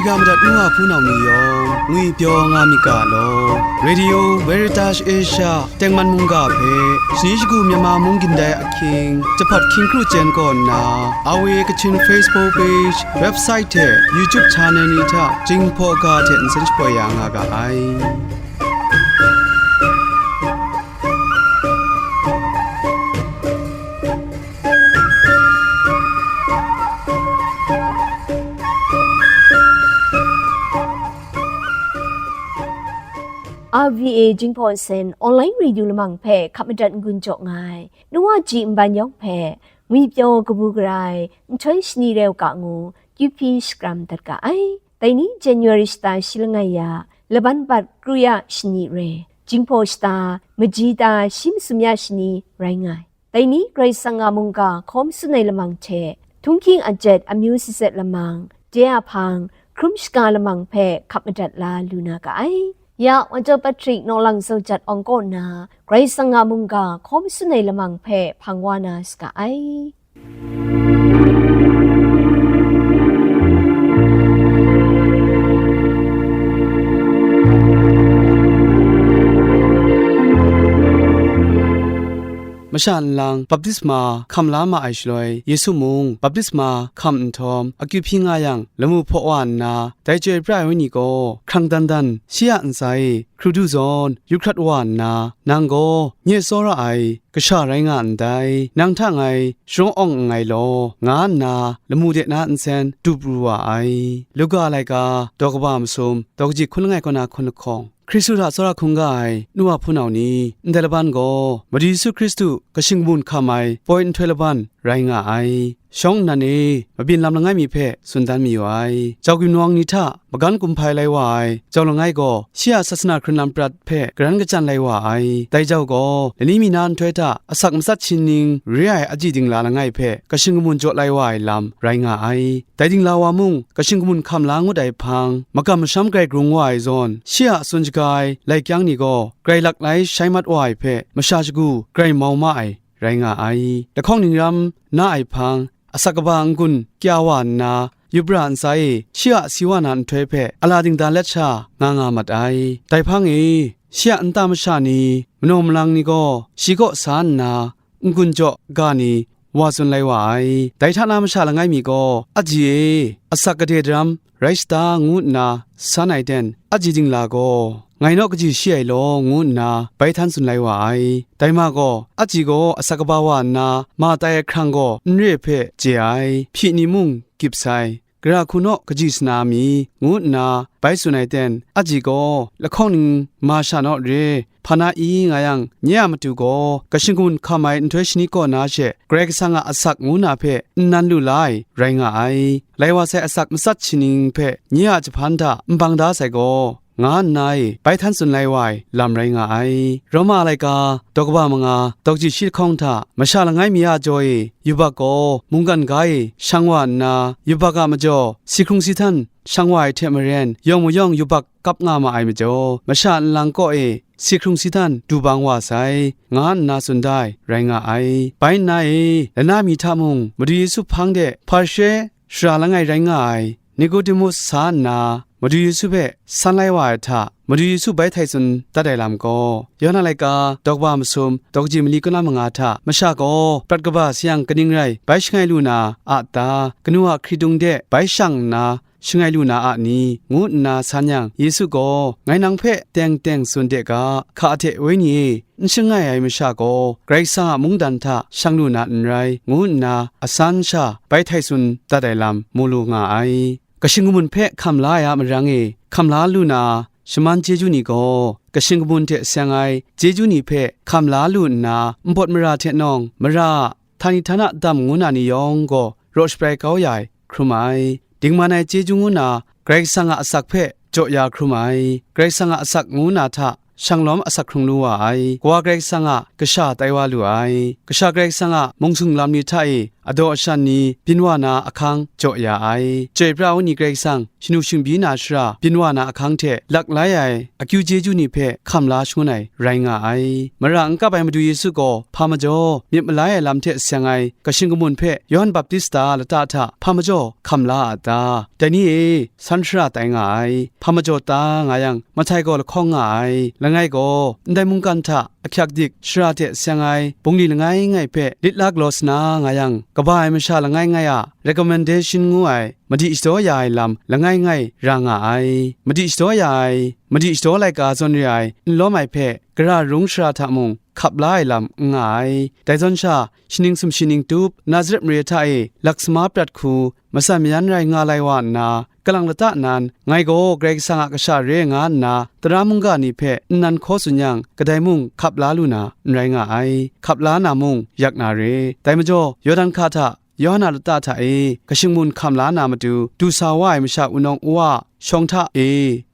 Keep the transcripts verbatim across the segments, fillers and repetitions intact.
Ya madat nu wa hpunau ni yawng, ngwi pyaw nga myit ga law. Radio Veritas Asia tengman mungga hpe, shani shagu Myanmar mung gindai ahkying, jahpat hkying kru chyen kaw nna, A W A Kachin Facebook page, website hte YouTube channel ni hta Jinghpaw ga hte nsen shapoi ya nga ga ai. R V A Jinghpaw Nsen online radio lamang hpe hkap madat n-gun jaw nga ai, nu wa ji nban yawng hpe, ngwi pyaw kabu gara ai, nhtoi shani rau ga ngu, kyu hpyi shakram dat ga ai. Dai ni January shata shi langai ya, laban bat kru ya shani re, Jinghpaw shata, maji ta shi masum ya shani rai nga ai. Dai ni Karai Kasang a mungga hkaw matsun ai lamang hte, htunghking ajet amyu sazet lamang, de a hpang, hkrum shaga lamang hpe hkap madat la lu na ga ai. Ya, Wa Jaw Patrick Nawlang Zaujat Awng kaw nna, Karai Kasang a mungga hkaw matsun ai lamang hpe hpang wa na saga ai. Masha nlang baptisma hkam la ma ai shaloi, Yesu mung baptisma hkam nhtawm, akyu hpyi nga yang, lamu hpaw wa nna, dai Chyoi pra ai Wenyi gaw hkrang dan dan shi a ntsa e hkru du zawn, yu hkrat wa nna, nang gaw nye tsawra ai kasha rai nga ndai, nang hta ngai sharawng awng nngai law, nga nna lamu de na nsen du pru wa ai. Luka laika daw kaba masum, daw kaji hkun langai kaw na hkun lahkawng. Hkristu hta tsawra hkungga ai nu wa hpunau ni, ndai laban gaw Madu Yesu Hkristu kashin kamun hkam ai poi nhtoi laban rai nga ai. Shawng nnan e mabyin lam langai mi hpe tsun dan mayu ai. Jau gimnawng ni hta magan kumhpai lai wa ai jau langai gaw, shi a sasana hkrun lam prat hpe garan kachyan lai wa ai. Dai jau gaw, lani mi na nhtoi hta asak matsat shi ning re ai aji dingla langai hpe kashin kamun jaw lai wa ai lam rai nga ai. Dai dingla wa mung, kashin kamun hkam la ngut ai hpang, makam masham grai grung wa ai zawn, shi a tsun shaga ai lai kyang ni gaw, grai lak lai shai mat wa ai hpe, masha shagu grai mau ma ai, rai nga ai. Lahkawng ning ram na ai hpang, asak kaba n-gun kya wa nna, yubra ntsa e shi a si wa na nhtoi hpe, a la dingda let sha nga nga mat ai. Dai hpang e, shi a nta masha ni, manaw malang ni gaw, shi kaw sa nna, n-gun jaw ga ni wa tsun lai wa ai. Dai hta na masha langai mi gaw, "Aji e, asak gade daram rai shada," ngu nna san ai ten, aji dingla gaw, "Ngai naw kaji shi ai law," ngu nna bai htan tsun lai wa ai. Dai ma gaw, aji gaw asak kaba wa nna, ma tai ai hkrang gaw n re hpe chye ai, hpyi ni mung gyip sai. "Gara hku naw kaji sana mi?" ngu nna bai tsun ai ten, aji gaw, "Lahkawng ning ma sha naw re, hpa na i nga yang, nye a matu gaw kashin kamun hkam ai nhtoi shani kaw na she, Karai Kasang a asak ngu na hpe n nan lu la ai, rai nga ai. Lai wa sai asak matsat shi ning hpe nye a jahpan hta n bang da sai gaw," nga nna e bai htan tsun lai wa ai lam rai nga ai. Roma laika daw kaba manga, daw kaji shi lahkawng hta, masha langai mi a jaw e, yubak gaw mungkan ga e shang wa nna, yubak a majaw si hkrung si htan shang wa ai hte maren, yawng mayawng yubak kap nga ma ai majaw, masha nlang kaw e si hkrung si htan du bang wa sai, nga nna tsun da ai, rai nga ai. Bai nna e, lana mi hta mung, Madu Yesu hpang de hpa rashe shara langai rai nga ai Nikodimus sa nna, Madu Yesu hpe san lai wa ai hta, Madu Yesu bai htai tsun dat ai lam gaw, Yawhan a laika daw kaba masum, daw kaji mali kaw na manga hta, masha gaw prat kaba sayang kaning rai bai shangai lu na a ta? Kanu a hkritung de bai shang nna shangai lu na a ni? ngu nna san yang, Yesu gaw, "Ngai nang hpe teng teng tsun de ga, hka hte Wenyi e n shangai ai masha gaw, Karai Kasang a mungdan hta shang lu na n rai," ngu nna asan sha bai htai tsun dat ai lam mu lu nga ai. Kashin kamun hpe hkam la ai a marang e hkam la lu na shaman chyeju ni gaw, kashin kamun hte seng ai chyeju ni hpe hkam la lu nna, npawt mara hte nawng, mara a htani htana dam ngu na ni yawng gaw raw shabrai kau ya ai hkrum ai. Dingman ai chyeju ngu na Karai Kasang a asak hpe jaw ya hkrum ai. Karai Kasang a asak ngu na hta shanglawm asak hkrung lu wa ai. Kawa Karai Kasang a kasha tai wa lu ai. Kasha Karai Kasang a mung sung lam ni hta e adaw ashan ni byin wa na ahkang jaw ya ai. Chyoi pra ai Wenyi Karai Kasang shanu shingbyi na shara byin wa na ahkang hte lak lai ai akyu chyeju ni hpe hkam la shangun ai rai nga ai. Mara n kap ai Madu Yesu gaw hpa majaw myit malai ai lam hte seng ai kashin kamun hpe Yawhan Baptista lata hta hpa majaw hkam la a ta? Dai ni e, san shara tai nga ai, hpa majaw ta nga yang, Mahtai gaw lahkawng nga ai, langai gaw ndai mungkan hta ahkyak dik shara hte seng ai bungli langai ngai hpe lit la galaw sa na nga yang, kaba ai masha langai ngai a recommendation ngu ai madi shadaw ya ai lam langai ngai ra nga ai. Madi shadaw ya ai, madi shadaw laika zawn re ai n lawm ai hpe gara rung shara hta mung hkap la ai lam n nga ai. Dai zawn sha, shaning sumshi ning tup, Nazaret mare hta e laksama prat hku, matsan mayan rai nga lai wa nna, kalang lata nan, ngai gaw Karai Kasang a kasha re nga nna, tara mungga ni hpe nnan hkaw tsun yang, kadai mung hkap la lu na n rai nga ai, hkap la na mung yak na re. Dai majaw, Yawdan hka hta, Yawhan a lata hta e, kashin kamun hkam la na matu, du sa wa ai masha wunawng wa a shawng hta e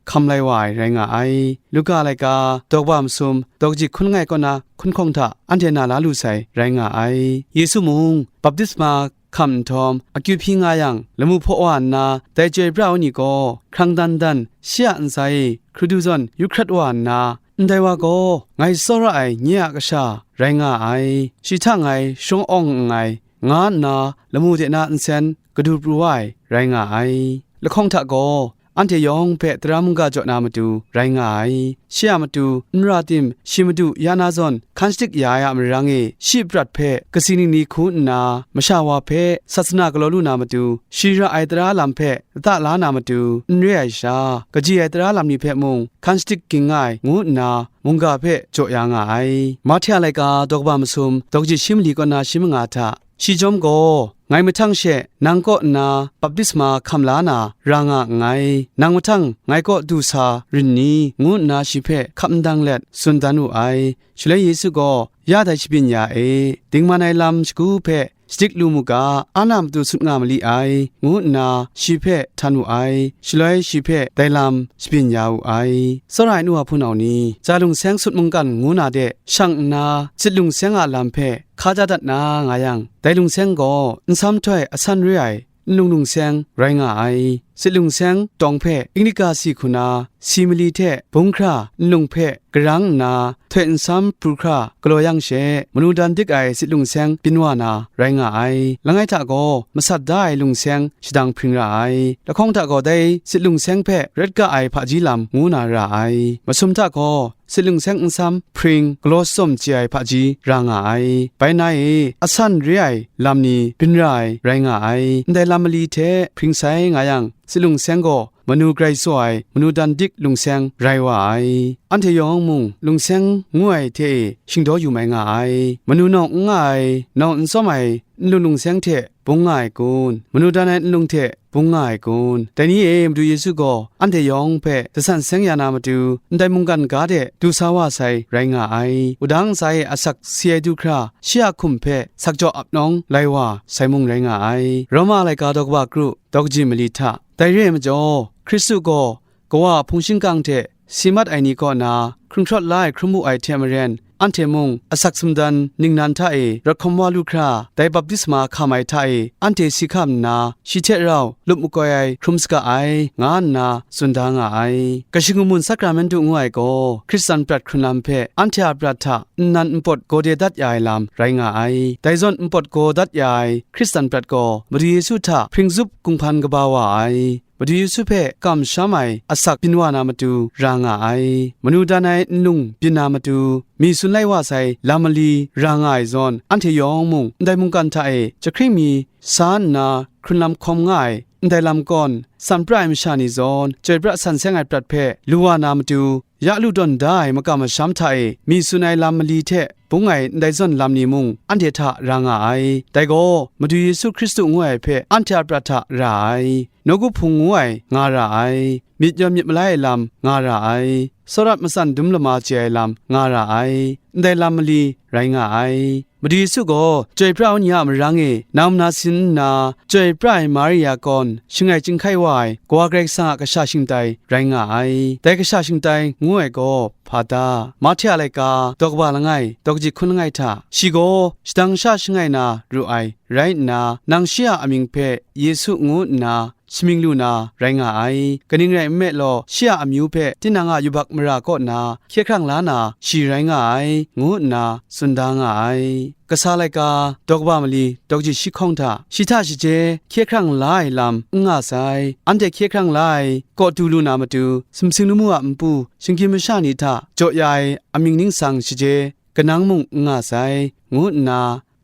hkam lai wa ai rai nga ai. Luka laika, daw kaba masum, daw kaji hkun langai kaw na hkun hkawng hta anhte na la lu sai rai nga ai. Yesu mung baptisma hkam nhtawm, akyu hpyi nga yang, lamu hpaw wa nna, dai Chyoi pra ai Wenyi gaw hkrang dan dan shi a ntsa e hkrudu zawn yu hkrat wa nna, ndai wa gaw ngai tsawra ai nye a kasha rai nga ai, shi hta ngai sharawng awng nngai, nga nna lamu de na nsen kadu pru wa ai rai nga ai. Lahkawng hta gaw, anhte yawng hpe tara mungga jaw na matu rai nga ai. Shi a matu n ra tim, shi madu ya na zawn hkan shadik ya ai a marang e, shi prat hpe kasi ning ni hku nna, masha wa hpe sasana galaw lu na matu, shi ra ai tara lam hpe lata la na matu n re ai sha, kaji ai tara lam ni hpe mung hkan shadik ging nga ai, ngu nna mungga hpe jaw ya nga ai. Mahte a laika daw kaba masum, daw kaji shi mali kaw na shi manga hta, shi chyawm gaw, ngai mahtang she nang kaw nna baptisma hkam la na ra nga nngai, nang mahtang ngai kaw du sa rin ni? Ngu nna shi hpe hkap ndang let tsun dan wu ai. Shaloi Yesu gaw, ya dai shabyin ya e, dingman ai lam shagu hpe shadik lu mu ga, Ana matu sut nga mali ai, ngu nna shi hpe htan wu ai. Shaloi shi hpe dai lam shabyin ya wu ai. Tsawra ai nu wa hpunau ni, ja lungseng sut mungkan ngu na de shang nna, sit lungseng a lam hpe hka ja dat na nga yang, dai lungseng gaw nsam htoi asan re ai nlung lungseng rai nga ai. Sit lungseng tawng hpe ingnika si hku na, si mali hte bung hkra nlung hpe garang nna, htoi nsam pru hkra galaw yang she, manu dan dik ai sit lungseng byin wa na rai nga ai. Langai hta gaw masat da ai lungseng shadang hpring ra ai. Lahkawng hta gaw dai sit lungseng hpe ret ga ai hpaji lam ngu na ra ai. Masum hta gaw sit lungseng nsam hpring galaw tsawm chye ai hpaji ra nga ai. Bai na e, asan re ai lam ni byin ra ai rai nga ai. Ndai lam mali hte hpring sai nga yang, sit lungseng gaw manu grai tsaw ai, manu dan dik lungseng rai wa ai. Anhte yawng mung lungseng ngu ai hte e shingdaw yu mai nga ai. Manu nawng n nga ai, nawng n tsawm ai nlung lungseng hte bung nga ai kun? Manu dan ai nlung hte bung nga ai kun? Dai ni e, Madu Yesu gaw anhte yawng hpe dasan seng ya na matu, ndai mungkan ga de du sa wa sai rai nga ai. Wudang ntsa e asak si ai du hkra, shi a hkum hpe sakjaw ap nawng lai wa sai mung rai nga ai. Roma laika daw kaba kru, daw kaji mali hta. Dai re ai majaw, Hkristu gaw Kawa a hpung shingkang hte si mat ai ni kaw na hkrung hkrawt la ai hkrum wu ai hte maren, anhte mung asak sumdan ningnan hta e rawt hkawm wa lu hkra, dai baptisma hkam ai hta e anhte si hkam nna, shi hte rau lup makoi ai hkrum saga ai, nga nna tsun da nga ai. Kashin kamun sakramentu ngu ai gaw, Hkristan prat hkrun lam hpe anhte a prat hta nnan npawt gaw de dat ya ai lam rai nga ai. Dai zawn npawt gaw dat ya ai Hkristan prat gaw, Madu Yesu hta hpring zup kunghpan kaba wa ai, Madu Yesu hpe kamsham ai asak byin wa na matu ra nga ai. Manu dan ai nlung byin na matu, mi tsun lai wa sai lam mali ra nga ai zawn, anhte yawng mung ndai mungkan hta e jahkring mi sa nna hkrun lam hkawm nga ai, ndai lam kawn, san pra ai masha ni zawn, chyoi pra san seng ai prat hpe lu wa na matu, ya lu tawn da ai makam masham hta e mi tsun ai lam mali hte bung ai ndai zawn lam ni mung anhte hta ra nga ai. Dai gaw, Madu Yesu Hkristu ngu ai hpe anhte a prat hta ra ai. Nawku Hpung ngu ai nga ra ai. Myit yawn myit malai ai lam nga ra ai. tsawrat matsan dum lama chye ai lam nga ra ai. Ndai lam mali rai nga ai. Madu Yesu gaw Chyoi pra Wenyi a marang e nang manasin nna, Chyoi pra ai Maria kawn shangai chyinghkai wa ai Kawa Karai Kasang a kasha shingtai rai nga ai. Dai kasha shingtai ngu ai gaw hpa ta? Mahte a laika daw kaba langai, daw kaji hkun langai hta, shi gaw shadang sha shangai na ru ai rai nna, nang shi a amying hpe Yesu ngu nna shamying lu na rai nga ai. Kaning rai nme law, shi a amyu hpe tinang a yubak mara kaw na hkye hkrang la na shi rai nga ai, ngu nna tsun da nga ai. Kasa laika daw kaba mali, daw kaji shi hkawng hta, shi hta shaje hkye hkrang la ai lam n nga sai. Anhte hkye hkrang la ai kaw du lu na matu, sumsing lamu a npu, shinggyim masha ni hta jaw ya ai amying ningsang shaje kanang mung n nga sai, ngu nna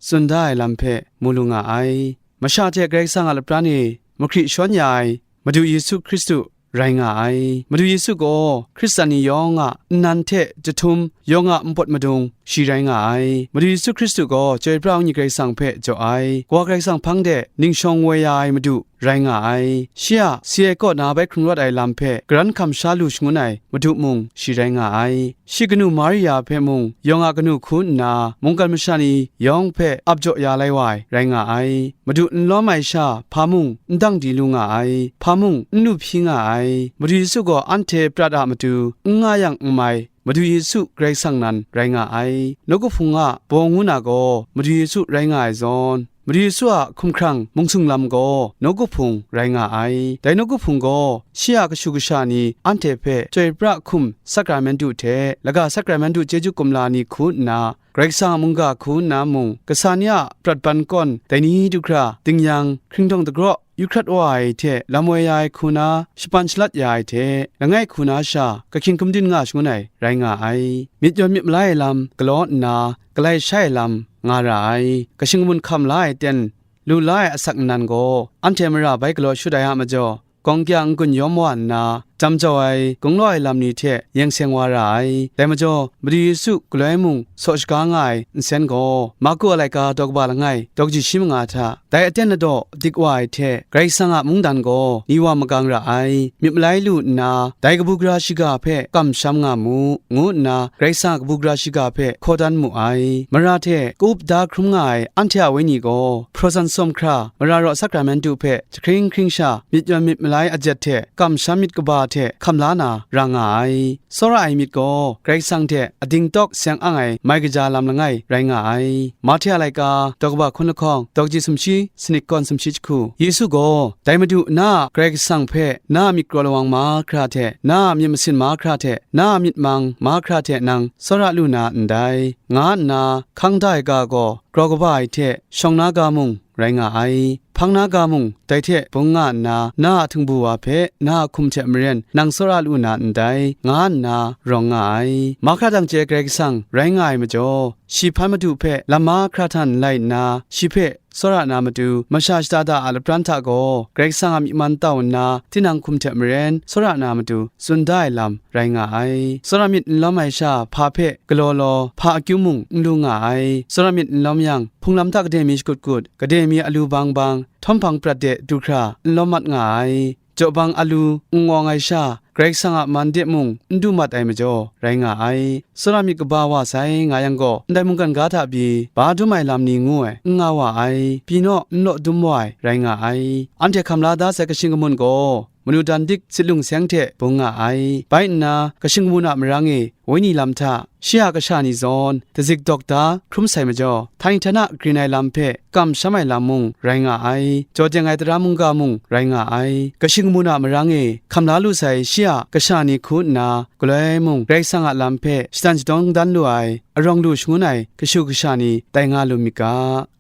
tsun da ai lam hpe mu lu nga ai. Masha hte Karai Kasang a lapran e mahkri shawn ya ai Madu Yesu Hkristu rai nga ai. Madu Yesu gaw Hkristan ni yawng a nnan hte jahtum, yawng a npawt madung shi rai nga ai. Madu Yesu Hkristu gaw Chyoi pra Wenyi Karai Kasang hpe jaw ai, Kawa Karai Kasang hpang de ning shawng woi ya ai Madu rai nga ai. Shi a si ai kaw na bai hkrung rawt ai lam hpe karan hkam sha lu shangun ai Madu mung shi rai nga ai. Shi kanu Maria hpe mung yawng a kanu hku nna, mungkan masha ni yawng hpe ap jaw ya lai wa ai rai nga ai. Madu n lawm ai sha hpa mung n dang di lu nga ai, hpa mung n lu hpyi nga ai. Madu Yesu gaw anhte prat a matu n nga yang n mai, Madu Yesu Karai Kasang nan rai nga ai. Nawku Hpung a baw ngu na gaw Madu Yesu rai nga ai zawn, Madu Yesu a hkumhkrang mungsung lam gaw nawku hpung rai nga ai. Dai nawku hpung gaw shi a kashu kasha ni anhte hpe chyoi pra hkum sakramentu hte laga sakramentu chyeju kumla ni hku nna, Karai Kasang a mungga hku nna mung, kasa ni a prat ban kawn dai ni du hkra dingyang hkringdawng dagraw yu hkrat wa ai hte lam woi ya ai hku na shapan shalat ya ai hte, langai hku na sha kahkying hkum din nga shangun ai rai nga ai. Myit yawn myit malai ai lam galaw nna, galai shai ai lam nga ra ai. Kashing kamun hkam la ai aten, lu la ai asak nnan gaw, anhte mara bai galaw shut ai a majaw, gawng kya n-gun yawm wa nna, jam jau ai, gunglau ai lam ni hte yeng seng wa ra ai. Dai majaw, Madu Yesu galoi mung saw shaga nga ai nsen gaw, Marku a laika daw kaba langai, daw kaji shi manga hta, dai aten ladaw dik wa ai hte, Karai Kasang a mungdan gaw ni wa magang ra ai. Myit malai lu nna, dai kabu gara shiga hpe kamsham nga mu, ngu nna, Karai Kasang a kabu gara shiga hpe hkaw dan mu ai. Mara hte ka-up da hkrum nga ai anhte a wenyi gaw, hpraw san sawm hkra, mara raw sakramentu hpe jahkring hkring sha, myit yawn myit malai ajet hte kamsham myit kaba hte hkam la na ra nga ai. Tsawra ai myit gaw, Karai Kasang hte ading tawk seng ang ai mai kaja lam langai rai nga ai. Mahte a laika, daw kaba hkun lahkawng, daw kaji sumshi, sanit kawn sumshi jahku. Yesu gaw, dai Madu na a Karai Kasang hpe na a myit kraw lawang mahkra hte, na a myit masin mahkra hte, na a myit mang mahkra hte nang tsawra lu na ndai, nga nna hkang da ai ga gaw, grau kaba ai hte shawng na ga mung rai nga ai, hpang na ga mung dai hte bung nga nna, na a htingbu wa hpe na a hkum hte maren nang tsawra lu na ndai, nga nna rawng nga ai. Mahkra dang chye Karai Kasang rai nga ai majaw, shi hpan Madu hpe lam mahkra hta nlai nna, shi hpe tsawra na matu, masha shada da a lapran hta gaw, Karai Kasang a myi man tau nna, tinang hkum hte maren tsawra na matu, tsun da ai lam rai nga ai. Tsawra myit n lawm ai sha, hpa hpe galaw law, hpa akyu mung n lu nga ai. Tsawra myit n lawm yang, hpung lam hta gade mi shakut kut, gade mi alu bang bang, htawm hpang prat de du hkra, n lawm mat nga ai. Jaw bang alu n ngawng ai sha, Karai Kasang a man de mung n du mat ai majaw, rai nga ai. Tsawra myit kaba wa sai nga yang gaw, ndai mungkan ga hta pyi, ba dum ai lam ni ngu ai, n nga wa ai, pyi naw, n law dum wa ai, rai nga ai. Anhte hkam la da sai kashing kamun gaw, manu dan dik sit lung seng hte bung nga ai. Bai nna, kashing kamun a marang e, wenyi lam hta, shi a kasha ni zawn, dazik dawk da hkrum sai majaw, htani htana grin ai lam hpe kamsham ai lam mung rai nga ai, jaw teng ai tara mungga mung rai nga ai. Kashing kamun a marang e hkam la lu sai shi a kasha ni hku nna, galoi mung Karai Kasang a lam hpe shadan shadawng dan lu ai, arawng lu shangun ai kashu kasha ni tai nga lu myit ga,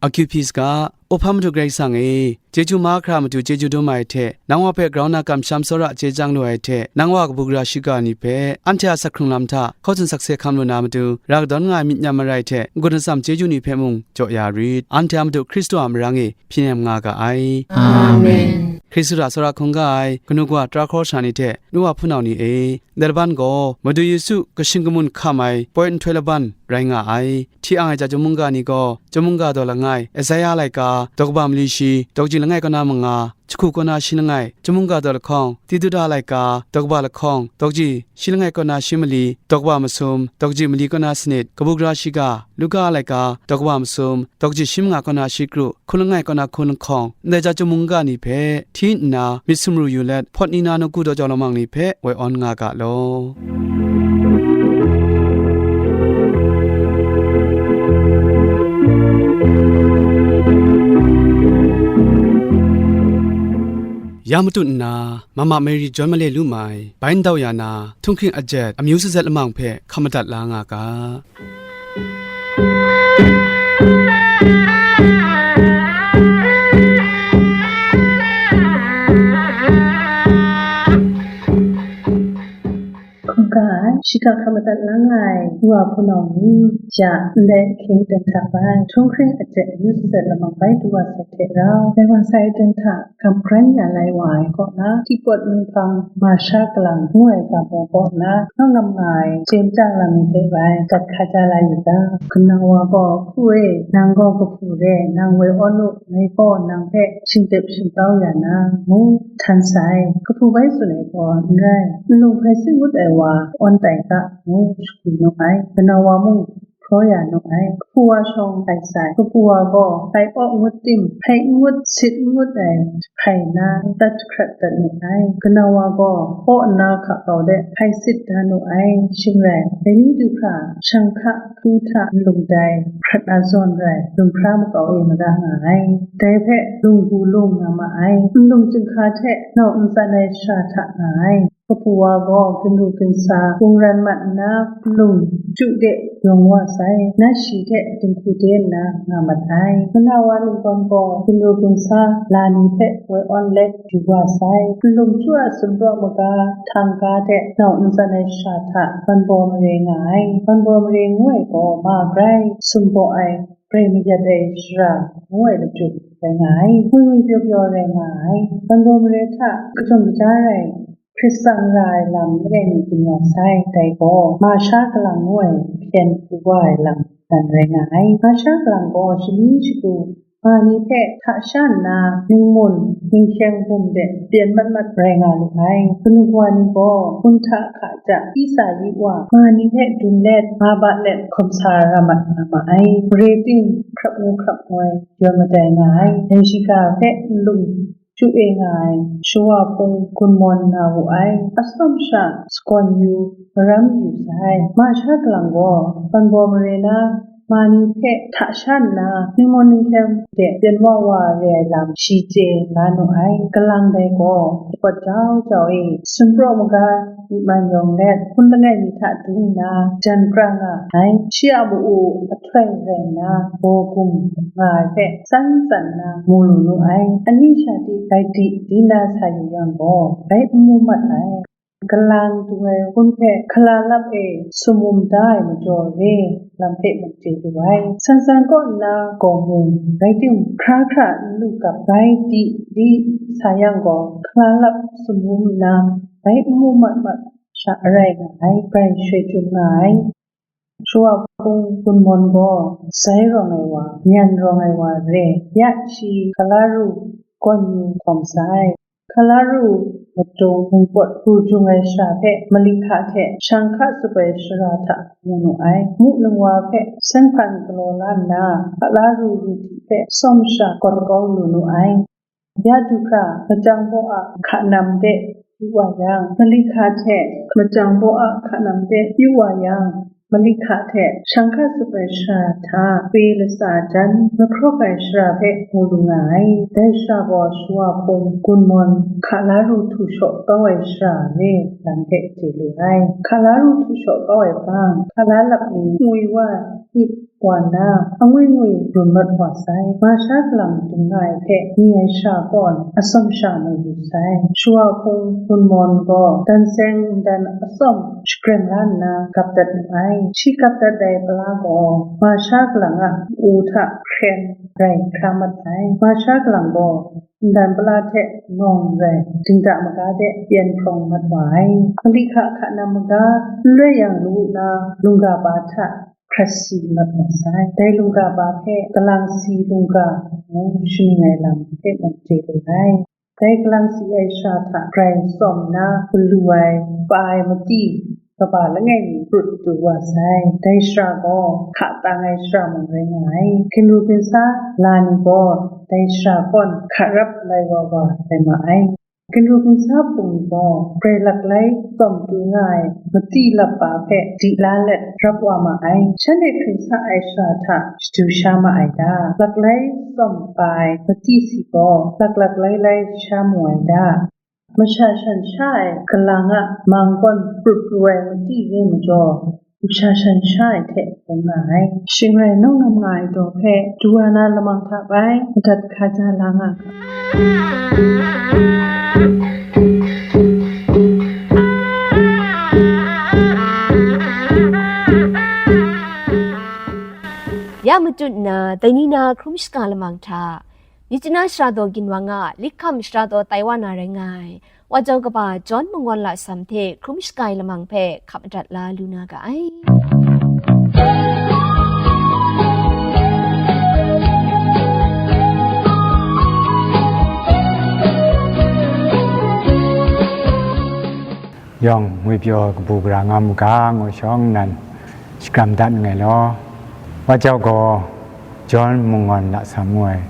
akyu hpyi saga. Up hpang Madu Karai Kasang e, chyeju mahkra matu chyeju dum ai hte, nang wa hpe grau na kamsham tsawra chye chyang lu ai hte, nang wa kabu gara shiga ni hpe, anhte a sak hkrung lam hta, hkaw tsun sakse hkam lu na matu, ra kadawn nga ai myit nyam marai hte, n-gun atsam chyeju ni hpe mung jaw ya rit. Anhte a Madu Hkristu a marang e hpyi nem nga ga ai. Amen. Hkristu hta tsawra hkungga ai kanu kawa tara hkawra sara ni hte, nu wa hpunau ni e, ndai laban gaw Madu Yesu kashin kamun hkam ai poi nhtoi laban rai nga ai. Hti ang ai ja chyum mungga ni gaw, chyum mungga daw langai, Esaia laika, daw kaba mali shi, daw kaji langai kaw na manga, jahku kaw na shi langai, chyum mungga daw lahkawng, Titu hta laika, daw kaba lahkawng, daw kaji shi langai kaw na shi mali, daw kaba masum, daw kaji mali kaw na sanit, kabu gara shiga, Luka laika, daw kaba masum, daw kaji shi manga kaw na shi kru, hkun langai kaw na hkun lahkawng, ndai ja chyum mungga ni hpe, hti nna myit sumru yu let, hpawt ni na nawku daw jau lamang ni hpe woi awn nga ga law. Ya matut nna, Mama Mary John Male lu mai, bai ndau ya na, htunghking ajet, amyu sazet lamang hpe hkam madat la nga ga. Hkungga ai, shiga hkam madat la nga ai, wa hpunau ni, ja, ndai ahkying aten hta bai, htunghking ajet amyu sazet lamang bai du wa sai hte rau, dai wa sai aten hta, gam hkaran ya lai wa ai kaw na, Tipawt Ninghpang Masha Kalang ngu ai ga maw kaw na, hkang ngam nga ai, chye machyang lam ni hte bai, dat hka ja la yu ga, kanau wa gaw, hku e, nang gaw kahpu re, nang woi awn u, ngai gaw nang hpe shingtep shingtau ya na, ngu htan sai. Kahpu bai tsun ai gaw n rai, nlung hpai si ngut ai wa awn tai ga, ngu shagwi nu ai. Kanau wa mung, hpraw ya nu ai. Kahpu wa shawng hpai sai. Kahpu wa gaw hpai aw ngut tim, hpai n ngut sit n ngut ai hpai na, tat hkrat dat nu ai. Kanau wa gaw aw nna hka kau de hpai sit da nu ai. Shing rai, dai ni du hkra, shang hka hku hta nlung dai hkrat na zawn rai, lung hkra makau e mara nga ai. Dai hpe lung bu lung nga ma ai. Nlung chyinghka hte nau ntsan ai shara hta nga ai. Kahpu wa gaw ginru ginsa, kungran mat nna, nlung chyu de yawng wa sai, nat shi hte dinghku de nna nga mat ai. Kanau wa ninggawn gaw ginru ginsa la ni hpe woi awn let yu wa sai. Nlung chyu a sumpraw maga, htang ga hte nau ntsan ai shara hta banbaw mare nga ai. Banbaw mare ngu ai gaw ma grai sumbaw ai, grai mayat ai shara ngu ai lachyum rai nga ai. Ngwi ngwi pyaw pyaw rai nga ai. Banbaw mare hta kajawng kaja rai, hkrit tsang ra ai lam langai mi byin wa sai, dai gaw, Masha Kalang ngu ai hpyen pru wa ai lam nan rai nga ai. Masha Kalang gaw shani shagu ma ni hpe hta sha nna, ningmun, ninghkyeng bum de pyen mat mat rai nga lu ai. Kanu kawa ni gaw, hpun hta hka ja, isa yi wa, ma ni hpe dun let, ma ba let, hkawm sa ra mat nga ma ai. Mare ting, hkrap ngu hkrap ngoi, yawn madai nga ai. Dai shiga hpe nlung chyu e nga ai, shawa hpung gun mawn na wu ai, atsawm sha sagawn yu, maram yu sai. Masha Kalang gaw, banbaw mare na, ma ni hpe hta sha nna, ningmawn ninghkyem de pyen wa wa re ai lam shi chye la nu ai. Kalang dai gaw, dapawt jau jau e, sumpraw maga myi man yawng let, hpun langai mi hta dung nna, jan kra nga ai. Shi a ma-u ahtoi rai nna, baw gum nga ai hpe, tsan tsan nna mu lu nu ai. Ani sha di bai di, di na sa yu yang gaw, bai n mu mat ai. Kalang dung ai hpun hpe hkala lap e sumum da ai majaw re, lam hpe mung chye lu ai. San san kaw nna gaw mung, rai timung, hkra hkra n lu gap, bai di di sa yang gaw, hkala lap sumum nna, bai n mu mat mat sha arai nga ai, bai shoi chyum nga ai. Shawa hpung gun mawn gaw, sai rawng ai wa, nyan rawng ai wa re, ya shi hkala ru gawn yu hkawm sai. Hkala ru madung ningpawt hku jung ai shara hpe mali hka hte shang hka tsup ai shara hta mu nu ai. Mu ningwa hpe sen hpan galaw la nna, hkala ru ru di hpe tsawm sha kawt kau lu nu ai. Ya du hkra, machyang baw a hka nam de yu wa yang, mali hka hte machyang baw a hka nam de yu wa yang, mali hka hte shang hka tsup ai shara hta, pe latsa jan mahkrawk ai shara hpe mu lu nga ai. Dai shara gaw shawa hpung gun mawn hkala ru htu shaw kau ai shara re lam hpe chye lu ai. Hkala ru htu shaw kau ai hpang, hkala lap ni ngwi wa, nyip wa nna, angwi ngwi run mat wa sai. Masha Kalang dung nga ai hpe ni ai shara kaw na atsawm sha mu lu sai. Shawa hpung gun mawn gaw, dan seng ndan atsawm shakrem la nna gap dat nu ai. Shi gap dat ai pala gaw, Masha Kalang a u hta hkren rai hkra mat ai. Masha Kalang gaw, ndan pala hte nawng rai dingda maga de pyen hprawng mat wa ai. Mali hka hka na maga n loi yang lawu na lungga ba hta hkrat si mat wa sai. Dai lungga ba hpe galang si lungga ngu shaning ai lam hpe mung chye lu ai. Dai galang si ai shara hta grai tsawm nna galu ai, pa ai mati kaba langai mi prut du wa sai. Dai shara gaw hka tang ai shara mung rai nga ai. Ginru ginsa la ni gaw dai shara kawn hka rap lai wa wa rai ma ai. Ginru ginsa hpung ni gaw grai laklai tsawm du nga ai mati lap pa hpe di la let rap wa ma ai. Shanhte hkring sa ai shara hta shadu sha ma ai ta? Laklai tsawm pa ai mati si gaw laklak lailai sha mu ai ta? Masha shan sha ai kalang a mang gawn prup pru ai mati re majaw, masha shan sha ai hte bung nga ai. Shing rai nawng ngam nga ai daw hpe, du wa na lamang hta bai madat hkaja la nga ga. Ya matut nna, dai ni na hkrum shaga lamang hta, Myitkyina Sara Daw Ginwang a Likham Sara Daw tai wa na rai nga ai, Wa Jau kaba John Mangawn Lasam hte hkrum shaga ai lamang hpe hkap madat la lu na ga ai. Yawng ngwipyaw kabu gara nga mu ga, ngu shawng nan shakram dat nngai law, Wa Jau gaw John Mangawn Lasam ngu ai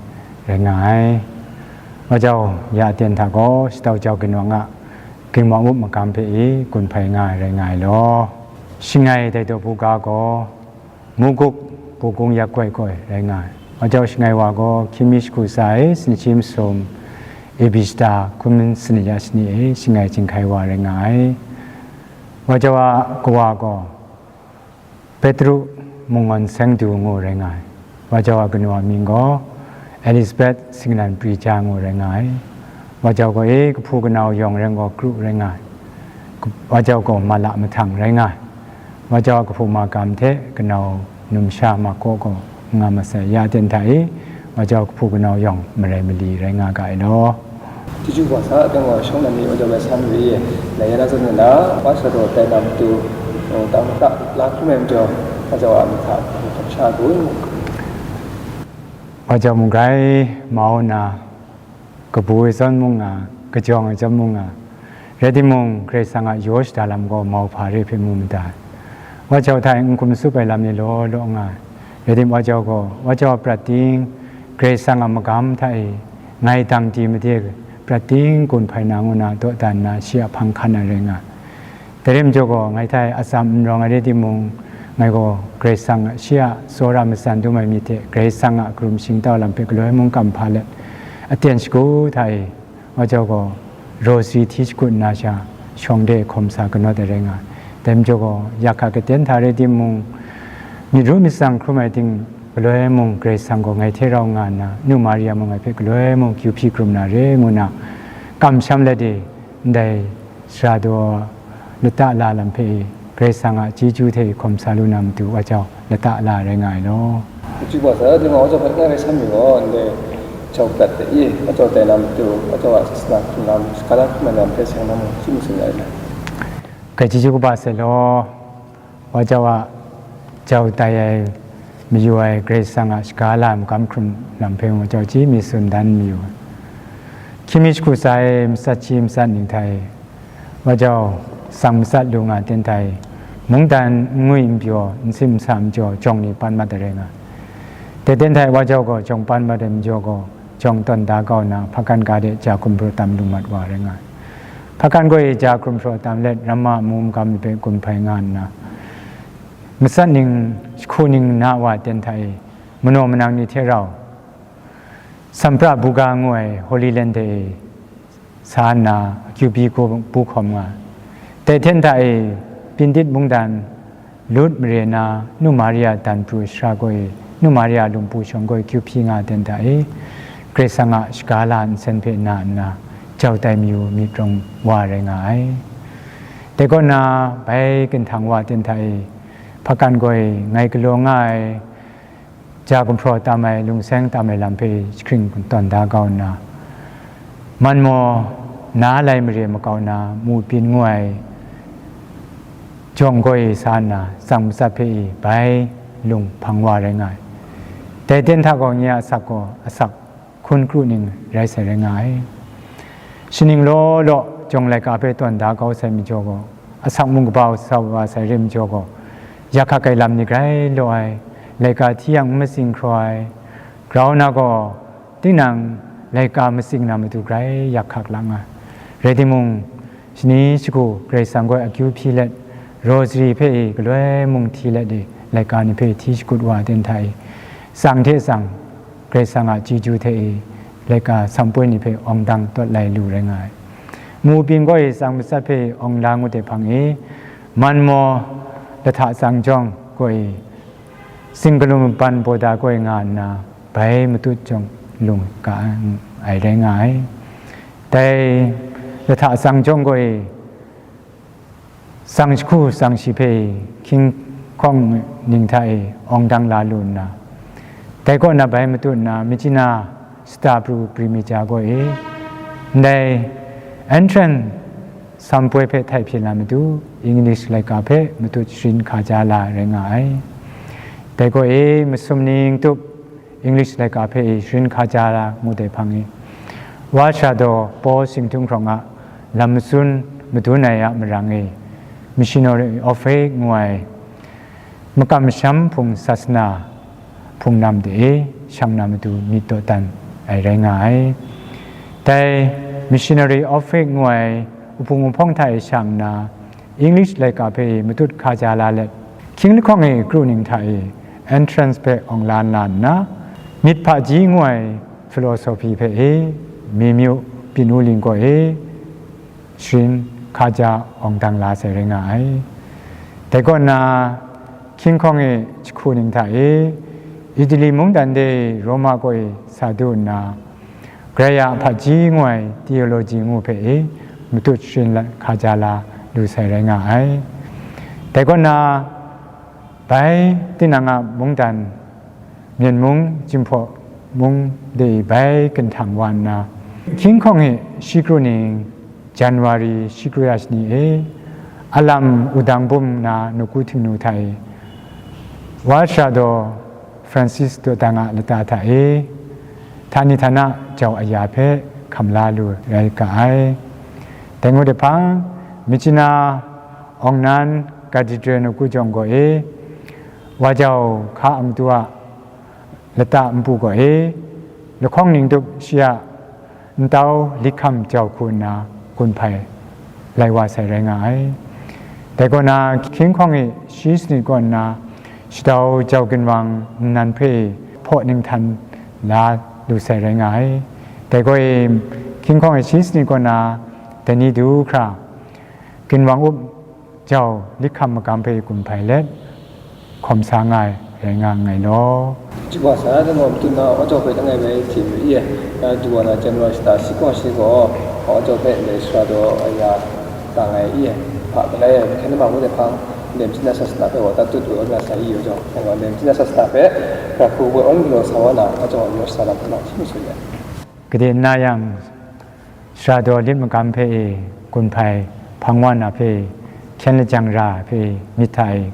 rai nga ai. Wa Jau ya aten hta gaw Shatau Jau Ginwang a Ging Mawng Up magam hpe i gun hpai nga ai rai nga ai law, Shangai Dai Daw Buga gaw Mukuk Bukung Yakgoi gaw rai nga ai. Wa Jau Shangai wa gaw hkying mi jahku tsa e sanit shi masum, A B shada hkun sanit ya shani e Shangai chyinghkai wa rai nga ai. Wa Jau a kawa gaw Petru Mangawn Sengdu ngu rai nga ai. Wa Jau a kanu a mying gaw Elizabeth Singlan Prija ngu rai nga ai. Wa Jau gaw e kahpu kanau yawng rai gaw kru rai nga ai. Wa Jau gaw mala mahtang rai nga ai. Wa Jau a kahpu magam hte kanau numsha Mako gaw n nga masai, ya aten hta e Wa Jau kahpu kanau yawng marai mali rai nga ga ai law. Chyeju wa sa, dang wa shawng na ni Wa Jau bai san ri ye, na ya na zan na, wa sa daw tai na matu, tang mata la hkrum ai majaw, Wa Jau a myit hta hkrum sha gun. Wa Jau mung grai mau nna, kabu ai zawn mung nga, kajawng ai zawn mung nga, rai timung, Karai Kasang a yaw shada lam gaw mauhpa re hpe mu mada ai. Wa Jau hta e n hkum tsup ai lam ni law law nga ai. Rai timung, Wa Jau gaw, Wa Jau a prat ting, Karai Kasang a magam hta e ngai dang di made prat ting gun hpai na ngu na dawdan nna shi a hpang hkan ai rai nga ai. Dai rai majaw gaw, ngai hta e atsam n rawng ai rai timung, ngai gaw Karai Kasang a, shi a tsawra matsan dum ai myit hte Karai Kasang a karum shingtau lam hpe galoi mung kam hpa let, aten shagu hta e, Wa Jau gaw raw si hti shakut nna sha, shawng de hkawm sa kanawt ai rai nga ai. Dai majaw gaw, ya hka katen hta rai timung, myit ru myit tsang hkrum ai ting, galoi mung Karai Kasang gaw ngai hte rau nga nna, Nu Maria mung ngai hpe galoi mung kyu hpyi hkrum na re, ngu nna, kamsham let e, ndai sara daw lata la lam hpe e, Karai Kasang a chyeju hte e hkawm sa lu na matu, Wa Jau lata la rai nga ai law. Chyeju wa sa, dai wa Jau hpe n rai san mi gaw, ndai Jau prat de i, Wa Jau tai na matu, Wa Jau a sasana hkrum lam, shaka la hkrum ai lam hpe seng na mung, hkying mi tsun ai. Grai chyeju kaba sai law, Wa Jau a Jau tai ai mayu ai Karai Kasang a shaga la ai magam hkrum lam hpe mung Wa Jau chyeju mi tsun dan mayu ai. Hkying mi jahku tsa e matsat shi matsat ning hta e, Wa Jau tsang matsat lu nga ai ten hta e, mungdan n ngwi n pyaw, n sim n sa majaw, jawng ni pan mat ai rai nga ai. Dai ten hta e Wa Jau gaw jawng pan mat ai majaw gaw, jawng tawn da kau nna, hpakan ga de ja gumhpraw tam lu mat wa rai nga ai. Hpakan gaw e ja gumhpraw tam let, ramma amu magam ni hpe gun hpai nga nna, matsat ning, jahku ning na wa ten hta e, manaw manang ni hte rau, Sampra Buga ngu ai Holy Land hte e sa nna, akyu byi hku bu hkawm nga ai. Dai hten hta e, Pyindit mungdan lut mare na, Nu Maria dan pru ai sara gaw e, Nu Maria lungpu shawng gaw e kyu hpyi nga ai ten hta e, Karai Kasang a shaga la nsen hpe na nna, Jau tai mayu myit rawng wa rai nga ai. Dai kaw na, bai ginhtang wa ten hta e, hpakan gaw e ngai galaw nga ai, ja gumhpraw tam ai, lungseng tam ai lam hpe jahkring tawn da kau nna, Man maw, na lai mare makau na mu pyin ngu ai jawng gaw e sa nna, tsang matsat hpe e bai lung hpang wa rai nga ai. Dai ten hta gaw nye a asak gaw asak hkun kru ning rai sai rai nga ai. Shaning law law jawng laika hpe tawn da kau sai majaw gaw, asak mung kaba sa wa sai re majaw gaw, yak hkak ai lam ni grai law ai, laika hti yang n matsing hkraw ai, grau na gaw, tinang laika matsing na matu grai yak hkak la nga. Rai timung, shani shagu Karai Kasang gaw akyu hpyi let, rosary hpe e galoi mung hti let e, laika ni hpe hti shakut wa ai ten hta e, tsang hte tsang, Karai Kasang a chyeju hte e, laika sampoi ni hpe awng dang tawt lai lu rai nga ai. Mu pyin gaw e tsang matsat hpe awng la ngut ai hpang e, man maw, lahta tsang jawng gaw e, singkalum ban bawda gaw e nga nna, bai matut jawng lung ga ai rai nga ai. Dai lahta tsang jawng gaw e, tsang jahku tsang shi hpe hkying hkawng ning hta e awng dang la lu nna, dai kaw na bai matut nna, Myitkyina shata pru primija gaw e, ndai entrance sampoi hpe htai hpyen na matu, English laika hpe matut sharin hkaja la rai nga ai. Dai gaw e, masum ning tup English laika hpe e sharin hkaja la ngut ai hpang e, wa sara daw Paul Singtung hkrawng a lam matsun madun ai a marang e, Missionary of Faith ngu ai makam masham hpung sasana hpung nam de e shang na matu myit dawdan ai rai nga ai. Dai Missionary of Faith ngu ai wuhpung wuhpawng hta e shang nna, English laika hpe matut hkaja la let, hkying lahkawng e kru ning hta e entrance hpe awng la nna, myit hpaji ngu ai philosophy hpe e Mimyu Pinwu Ling gaw e sharin hkaja awng dang la sai rai nga ai. Dai kaw na, hkying hkawng e jahku ning hta e Italy mungdan de Roma kaw e sa du nna, Grai a hpaji ngu ai theology ngu hpe e matut sharin la hkaja la lu sai rai nga ai. Dai kaw na, bai tinang a mungdan, Myen mung, Jinghpaw mung de bai ginhtang wa nna, hkying hkawng e shi kru ning January shi kru ya shani e, alam wudang bum na nawku htingnu hta e, wa sara daw Francis dawdang a lata hta e, htani htana jau aya hpe hkam la lu rai ga ai. Dai ngut ai hpang, Myitkyina Awngnan Cathedral nawku jawng gaw e, wa jau hka angtu a lata npu gaw e, lahkawng ning tup shi a ntau likham jau hku nna gun hpai lai wa sai rai nga ai. Dai kaw na, hkying hkawng e shi sanit kaw nna shadau jau ginwang nnan hpe hpaw ninghtan la lu sai rai nga ai. Dai gaw e, hkying hkawng e shi sanit kaw na dai ni du hkra, ginwang up jau likham magam hpe gun hpai let, hkawm sa nga ai rai nga nngai law. Chuba sa na gaw, matu na wa jau hpe langai bai hte mayu i e, na du wa na January shata shi kaw shi gaw, wa jau hpe ndai sara daw aya ta ngai i e, hpa galai ai hkyen na ma ngut ai hpang, nem chyi na sasana hpe wa tatut lu na sa i yaw jau, ngai gaw nem chyi na sasana hpe hkra hku woi awn galaw sa wa na, wa jau yaw shata lam hpe na hti mi sut ai. Gade nna yang, sara daw lit magam hpe e gun hpai hpang wa na hpe hkyen lajang ra hpe myit hta e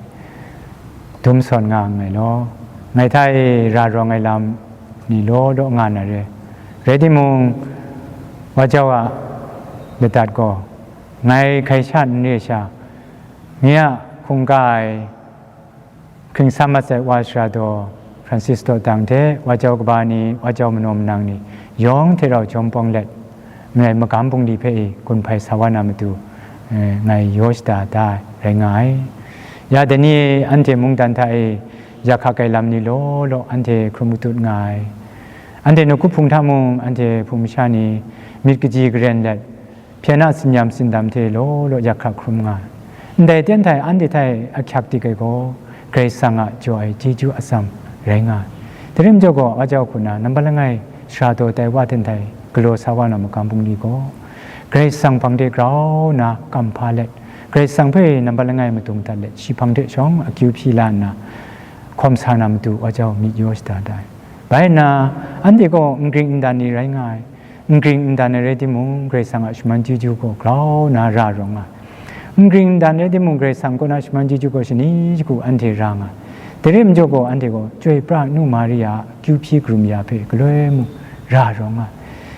dum sawn nga nngai law, ngai hta e ra rawng ai lam ni law law nga na re. Rai timung, wa jau a ladat gaw, ngai hkai sha n re sha, nye a hkungga ai hkring sa mat sai wa sara daw Francis dawdang hte wa jau kaba ni, wa jau manaw manang ni yawng hte rau jawm pawng let, ngai magam bungli hpe e gun hpai sa wa na matu, eh, ngai yaw shada da ai rai nga ai. Ya dai ni e anhte mungdan hta e yak hkak ai lam ni law law anhte hkrum katut nga ai. Anhte nawku hpung hta mung anhte hpung masha ni myit kaji karen let, hpyen a sinyam sindam hte law law yak hkak hkrum nga ai. Ndai ten hta e anhte hta e ahkyak dik ai gaw, Karai Kasang a jaw ai chyeju atsam rai nga ai. Dai rai majaw gaw, wa jau hku na nambat langai sara daw tai wa ten hta e galaw sa wa na magam bungli gaw, Karai Kasang hpang de grau na kam hpa let, Karai Kasang hpe nambat langai madung dat let, shi hpang de shawng akyu hpyi la nna, hkawm sa na matu wa jau myit yaw shada da ai. Bai nna, anhte gaw n gring n dan ni rai nga ai. N gring n dan ai rai timung, Karai Kasang a shaman chyeju gaw grau na ra rawng nga ai. N gring n dan rai timung, Karai Kasang kaw na shaman chyeju gaw shani shagu anhte ra nga ai. Dai rai majaw gaw, anhte gaw Chyoi pra nu Maria a akyu hpyi karum ya hpe galoi mung ra rawng nga ai.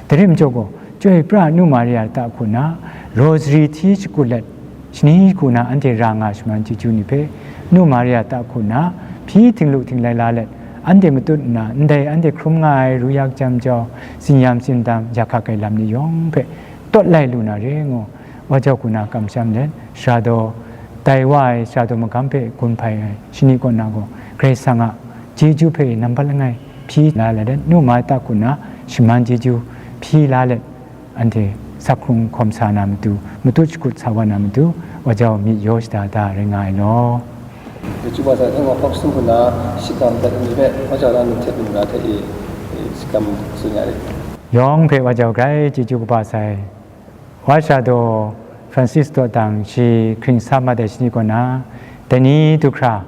Dai rai majaw gaw, Chyoi pra nu Maria lata hku na rosary hti shakut let, shani hku na anhte ra nga ai shaman chyeju ni hpe, nu Maria lata hku na hpyi htinglu htinglai la let, anhte matut nna, ndai anhte hkrum nga ai ru yak jam jau, tsinyam tsindam, ya hkak ai lam ni yawng hpe tawt lai lu na re ngu, wa jau hku na kamsham let, sara daw tai wa ai, sara daw magam hpe gun hpai ai shani kaw na gaw, Karai Kasang a chyeju hpe nambat langai hpyi la let, nu Maria lata hku na shaman chyeju hpyi la let, anhte sak hkrung hkawm sa na matu, matut shakut sa wa na matu, wa jau myit yaw shada da rai nga ai law. Chyeju kaba sai, hte gaw hpawk sum hku na shikam dat ai ni hpe, wa jau na myit hte mung na hte e, e, shikam tsun ya rit. Yawng hpe wa jau grai chyeju kaba sai. Wa sara daw Francis dawdang shi hkring sa mat ai shani kaw na, dai ni du hkra,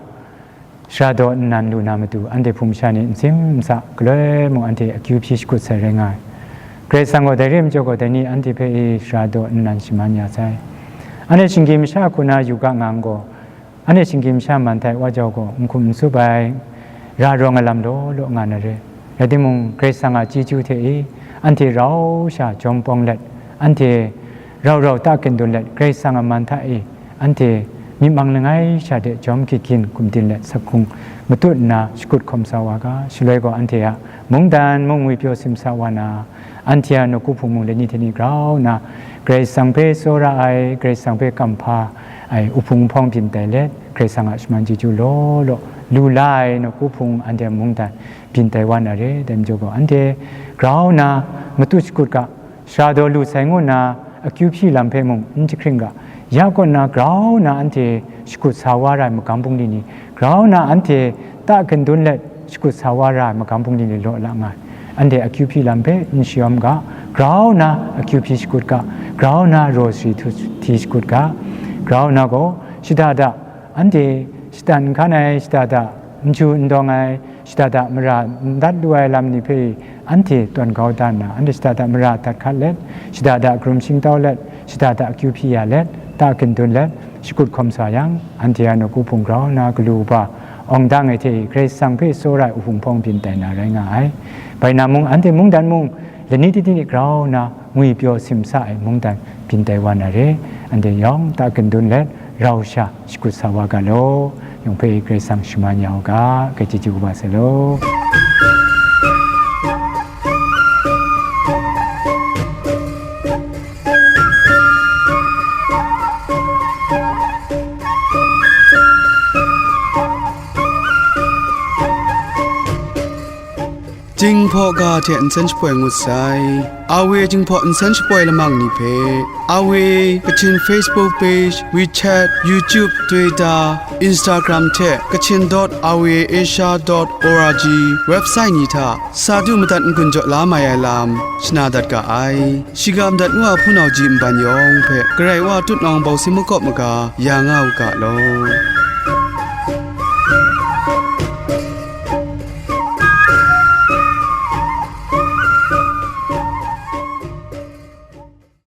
sara daw nnan lu na matu, anhte hpung masha ni n sim n sa, galoi mung anhte akyu hpyi shakut sai rai nga ai. Karai Kasang gaw dai re majaw gaw, dai ni anhte hpe e sara daw nnan shaman ya sai. Anhte shinggyim masha hku na yu ga nga n gaw, anhte shinggyim masha man hta e wa jau gaw, n hkum n tsup ai, ra rawng ai lam law law nga na re. Rai timung, Karai Kasang a chyeju hte e, anhte rau sha jawm pawng let, anhte rau rau ta kandun let, Karai Kasang a man hta e, anhte myi mang langai sha de jawm hkyit hkyin gumdin let sak hkrung matut nna shakut hkawm sa wa ga, shaloi gaw anhte a mungdan mung ngwipyaw simsa wa na, anhte a nawku hpung mung lani hte ni grau nna, Karai Kasang hpe tsawra ai, Karai Kasang hpe kamhpa ai, uhpung uhpawng byin tai let, Karai Kasang a shaman chyeju law law lu la ai nawku hpung anhte a mungdan byin tai wa na re. Dai majaw gaw, anhte grau nna matut shakut ga, sara daw lu sai ngu nna akyu hpyi lam hpe mung n jahkring ga, ya kaw nna grau nna anhte shakut sa wa ra ai magam bungli ni, grau nna anhte ta kandun let shakut sa wa ra ai magam bungli ni law la nga ai. Anhte akyu hpyi lam hpe n shayawm ga, grau nna akyu hpyi shakut ga, grau nna rosary htu, hti shakut ga, grau nna gaw shada da, anhte shatan n hkan ai, shada da n chyu n dawng ai, shada da mara n dat lu ai lam ni hpe anhte tawn kau da nna, anhte shada da mara dat hkat let, shada da karum shingtau let, shada da akyu hpyi ya let, ta kandun let, shakut hkawm sa yang, anhte a nawku hpung grau nna galu kaba awng dang ai hte e, Karai Kasang hpe tsawra ai uhpung hpawng byin tai na rai nga ai. Bai na mung, anhte mungdan mung, lani titi ni grau nna ngwipyaw simsa ai mungdan byin tai wa na re. Anhte yawng ta kandun let, rau sha shakut sa wa ga law, yawng hpe Karai Kasang shaman ya u ga, grai chyeju kaba sai law. Jinghpaw ga hte nsen shapoi ngut sai. Awe Jinghpaw nsen shapoi lamang ni hpe, Awe Kachin Facebook page, WeChat, YouTube, Twitter, Instagram hte Kachin dot awe asia dot org website ni hta sa du madat n-gun jaw la mai ai lam shana dat ga ai. Shiga madat ngu a hpunau ji nban yawng hpe Karai Wa tutnawng bawsing makawp maga ya nga u ga law.